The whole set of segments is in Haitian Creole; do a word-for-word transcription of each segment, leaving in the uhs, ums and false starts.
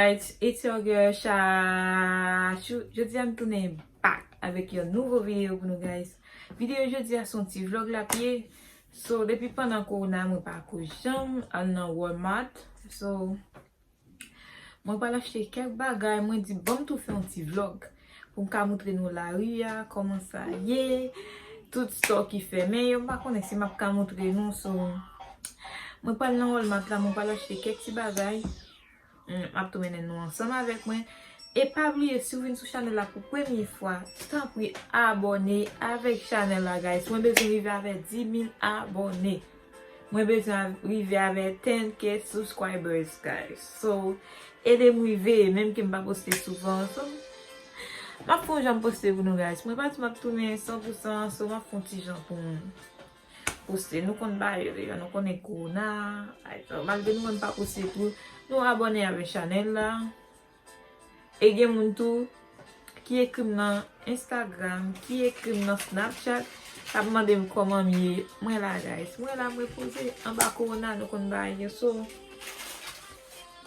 Guys, it's your girl Chachou. Jodi a m tounen back avèk yon nouvo videyo pou nou, guys. Videyo jodi a se yon ti vlog l ap ye. So, depi pandan kowona, mwen pa ko janm al nan Walmart. So, mwen pral achte kèk bagay, mwen di, "Ban m tou fè yon ti vlog pou m ka montre nou lari a, kòman sa ye, tout stò ki fèmen yo, m pa konnen si m ap ka montre nou." So, mwen pral nan Walmart la, mwen pral achte kèk ti bagay. Mm, m ap tou mennen nou ansanm avèk mwen. E pa bliye, si w vin sou chanèl la pou premye fwa, tanpri abòne avèk chanèl la, guys. Mwen bezwen rive avèk dis mil abòne. Mwen bezwen av- rive avèk ten K subscribers, guys. So, ede m rive, menm ke m pa poste souvan. So, m ap fè yon jan m poste pou nou, guys. Mwen pa di m ap tounen san pou san, so m ap fè yon ti jan pou m poste. Nou konn bagay yo deja, nou konnen kowona. Ay, so, malgre nou menm pa poste tou, nou abòne avèk chanèl la. E gen moun tou ki ekri m nan Instagram, ki ekri m nan Snapchat, k ap mande m kòman m ye. Mwen la, guys. Mwen la, mwen poze anba kowona, nou konn bagay yo. So,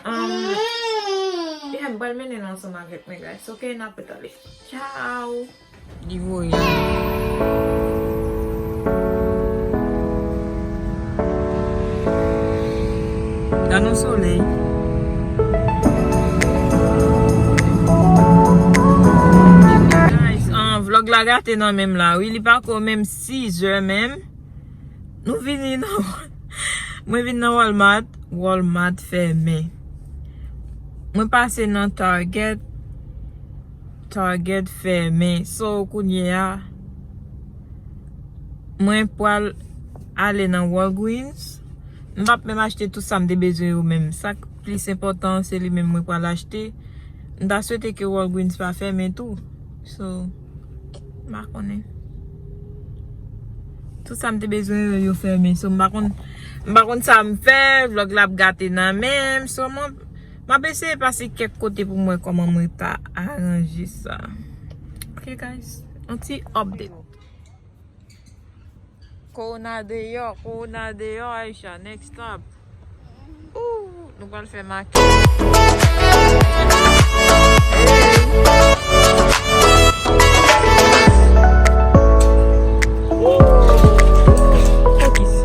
um, yeah, m pral mennen nou ansanm avèk mwen, guys. Ok, n ap retale. Ciao! Li voye. Gad yon solèy. Guys, ah, vlog la gate nan men m la, wi. Li pa ko menm sizè menm. Nou vini nan, mwen vin nan Walmart, Walmart fèmen. Mwen pase nan Target, Target fèmen. So, kounye a, mwen pral ale nan Walgreens. M p ap menm achte tout sa m te bezwen yo menm. Sa k plis enpòtan, se li menm mwen pral achte. M ta swete ke Walgreens pa fèmen tou. So, m pa konnen. Tout sa m te bezwen yo, yo fèmen. So, m pa konn, m pa konn sa m fè. Vlog la ap gate nan men m. So, mwen, m ap eseye pase kèk kote pou m wè kòman mwen ta aranje sa. Ok, guys. Yon ti update. Kowona deyò, kowona deyò, Aisha, next stop. Ooh, nou pral fè makèt. Focus.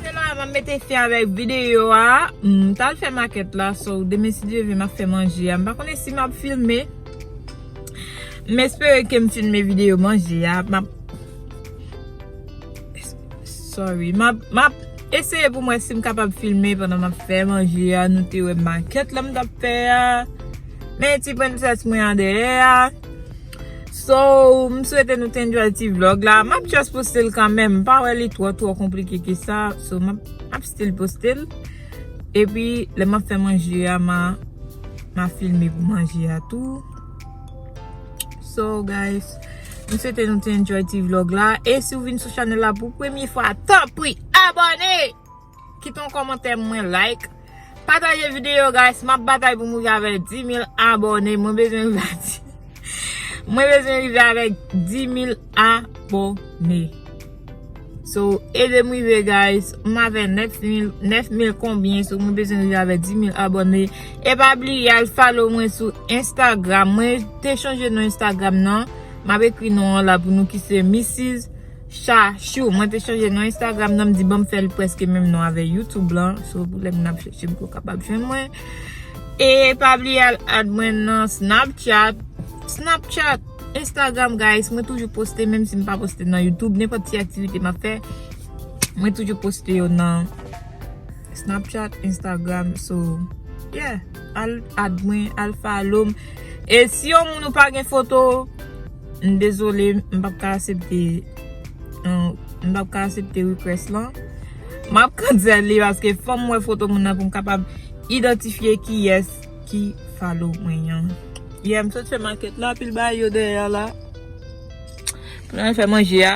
Se la, m ap mete fen avèk videyo a. M t al fè makèt la, so demen si Dye vle m ap fè manje a. M pa konnen si m ap filme. M espere ke m filme videyo manje a. M ap Sorry. M ap, m ap eseye pou m wè si m kapab filme pandan m ap fè manje a. Nou te wè makèt la m t ap fè a. Men ti prensès mwen an dèyè a. So, m swete nou te enjoy ti vlog la. M ap just poste l kanmenm. M pa wè li twò, twò konplike ke sa. So, m ap, m ap still poste l. Epi, lè m ap fè manje a, m a, m a filme pou manje a tou. So, guys, m swete nou te enjoy ti vlog la. E si w vin sou chanèl la pou premye fwa, tanpri, abòne! Kite yon kòmantè, mwen like. Pataje videyo, guys. M ap batay pou m rive avèk dis mil abòne. Mwen bezwen rive a di-, mwen bezwen rive avèk dis mil abòne. So, ede m rive, guys. M avè nèf mil, nèf mil konbyen, so mwen bezwen rive avè dis mil abòne. E pa bliye al follow mwen sou Instagram. Mwen te chanje non Instagram nan. M ap ekri non an la pou nou ki se Missis Chachou. Mwen te chanje non Instagram nan, m di ban m fè l prèske menm non avè YouTube lan. So, pou lè moun ap chèche m, pou yo kapab jwenn mwen. E pa bliye al add mwen nan Snapchat. Snapchat, Instagram, guys, mwen toujou poste, menm si m pa poste nan YouTube, nenpòt ti aktivite m ap fè, mwen toujou poste yo nan Snapchat, Instagram, so, yeah, al add mwen, al follow m. E si yon moun ou pa gen foto, m dezole, m p ap ka aksepte, m p ap ka aksepte request lan. M ap cancel li paske fò m wè foto moun nan pou m kapab idantifye kiyès ki follow mwen an. Yeah, m sot fè makèt la, pil bagay yo dèyè la. Pou n al fè manje a.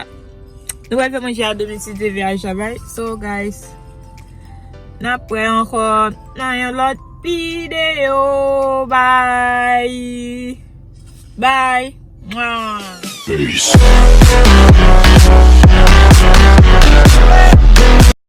Nou pral fè manje a demen si Dye vle al travay. So, guys, n ap wè ankò nan yon lòt videyo. Bye. Bye. Mwah. Peace.